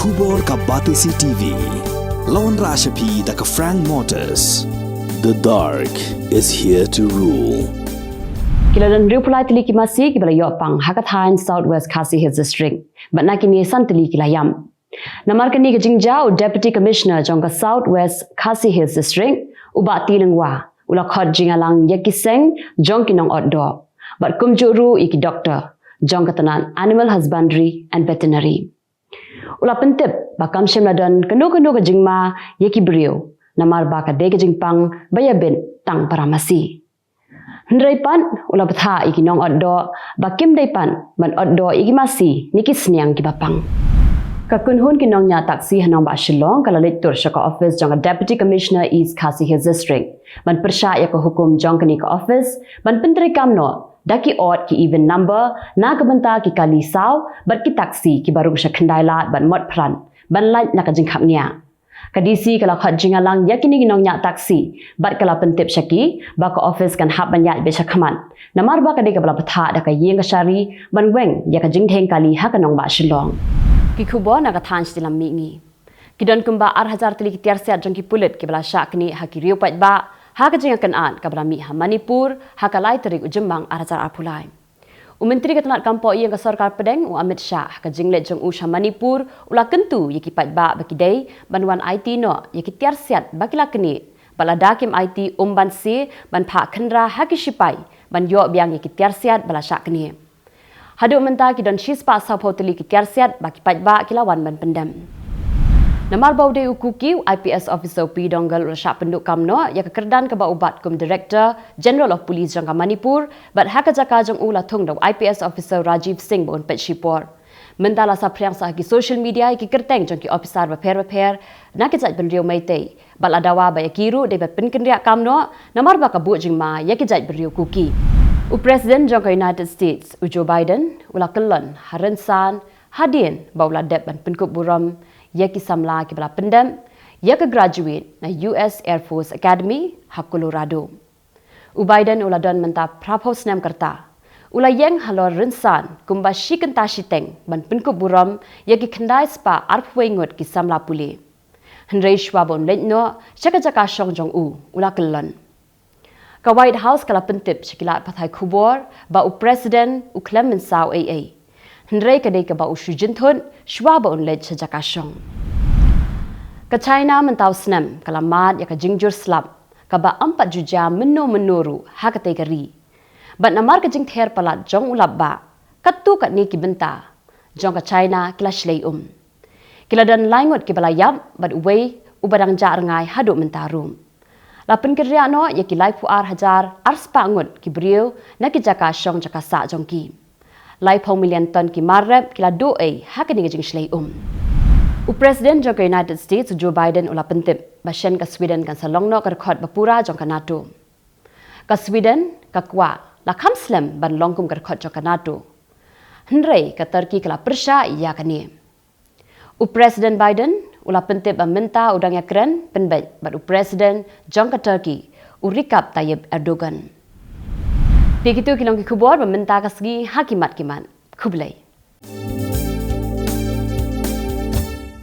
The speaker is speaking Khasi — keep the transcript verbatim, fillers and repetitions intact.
Khubor ka Batesi T V. La wanrah sha phi da ka Frank Motors. The dark is here to rule. Ki la don hynriewphew lai tylli ki masi kiba la ïoh pang ha ka thaiñ South West Khasi Hills District, bad na kine san tylli ki la ïap. Namar kane ka jingjia, u Deputy Commissioner jong ka South West Khasi Hills District, u Bah T. Lyngwa, u la khot jingïalang ïa ki seng jong ki nongot doh, bad kumjuh ruh ïa ki doktor jong ka tnat Animal Husbandry and Veterinary. U la pyntip ba kam shym la don kano kano ka jingma ïa ki briew, namar ba ka dei ka jingpang ba ïabit tang para masi. Hynrei pat, u la bthah ïa ki nongot doh ba kim dei pat ban ot doh ïa ki masi ne ki sniang kiba pang. Ka kynhun ki nongñiah taxi ha nongbah Shillong ka la leit tur sha ka office jong ka Deputy Commissioner East Khasi Hills District ban pyrshah ïa ka hukum jong kane ka office ban pyntreikam noh da ki ot ki even number na ka bynta ki kali saw bad ki taxi kiba rung sha khyndai lad bad mot phrang ban lait na ka jingkhapngiah. Ka D C ka la khot jingïalang ïa kine ki nongñiah taxi bad ka la pyntip sha ki ba ka office kan hap ban ïaid beit shakhmat, namar ba ka dei kaba la bthah da ka ïing ka shari ban weng ïa ka jingdheng kali ha ka nongbah Shillong. Ki khubor na ka thaiñ Shillong mynne. Ki don kumba ar hajar tylli ki tiar siat jong ki pulit kiba la shah knieh ha ki riew paidbah ha ka jingïakynad kaba la mih ha Manipur ha ka lai tarik u Jymmang ar hajar arphew lai. U Myntri ka tnat kam pohïing ka Sorkar Pdeng, u Amit Shah, ha ka jingleit jong u sha Manipur, u la kyntu ïa ki paidbah ba ki dei ban wan aiti noh ïa ki tiar siat ba ki la knieh, bad lada kim aiti, um ban sie ban phah khynra ha ki shipai ban ïoh biang ïa ki tiar siat ba la shah knieh. Haduh mynta ki don shispah sawphew tylli ki tiar siat ba ki paidbah ki la wan ban pyndem. Namar ba u dei u Kuki, u I P S officer u P. Dongol u la shah pynduh kam noh ïa ka kyrdan kaba u bat kum Director General of Police jong ka Manipur, bad ha ka jaka jong u la thung da u I P S officer Rajiv Singh ba un peit shipor. Mynta la saphriang sa ha ki social media ïa ki kyrteng jong ki officer bapher bapher na ki jaitbynriew Meitei, bad la dawa ba ïa ki ruh dei ban pynkynriah kam noh namar ba ka buh jingma ïa ki jaitbynriew Kuki. U President jong ka United States, u Joe Biden, u la kyllon ha rynsan hadien ba u la dep ban pynkup burom ïa ki samla kiba la pyndep ïa ka graduate na U S Air Force Academy ha Colorado. U Biden u la don mynta phraphew snem ka rta. U la ïeng halor rynsan kumba shi kynta shiteng ban pynkup burom ïa ki khyndai spah arphew wei ngut ki samla pule. Hynrei shwa ba un leit noh sha ka jaka shong jong u, u la kyllon. Ka White House ka la pyntip sha ki lad pathai khubor ba u President u khlem mynsaw ei ei, hynrei ka dei kaba u shu jynthut shwa ba un leit sha jaka shong. Ka China mynta u snem ka la mad ïa ka jingjur slap kaba ym pat ju jia mynno mynno ruh ha katei ka ri. Bad namar ka jingther palat jong u lapbah, katto katne ki bynta jong ka China ki la shlei um. Ki la don lai ngut kiba la ïap bad uwei uba dang jah rngai haduh mynta ruh. La pynkynriah noh ïa ki laiphew ar hajar ar spah ngut ki briew na ki jaka shong jaka sah jong ki. Laiphew million ton ki mar rep ki la duh ei ha kane ka jingshlei um. U President jong ka United States, u Joe Biden, u la pyntip ba shen ka Sweden kan sa long noh ka dkhot ba pura jong ka NATO. Ka Sweden ka kwah la kham slem ban long kum ka dkhot jong ka NATO, hynrei ka Turkey ka la pyrshah ïa kane. U President Biden u la pyntip ba mynta u dang ïakren pynbeit bad u President jong ka Turkey, u Recep Tayyip Erdogan. Te kito ki long ki khubor ba mynta ka sngi ha ki mat ki mat. Khublei.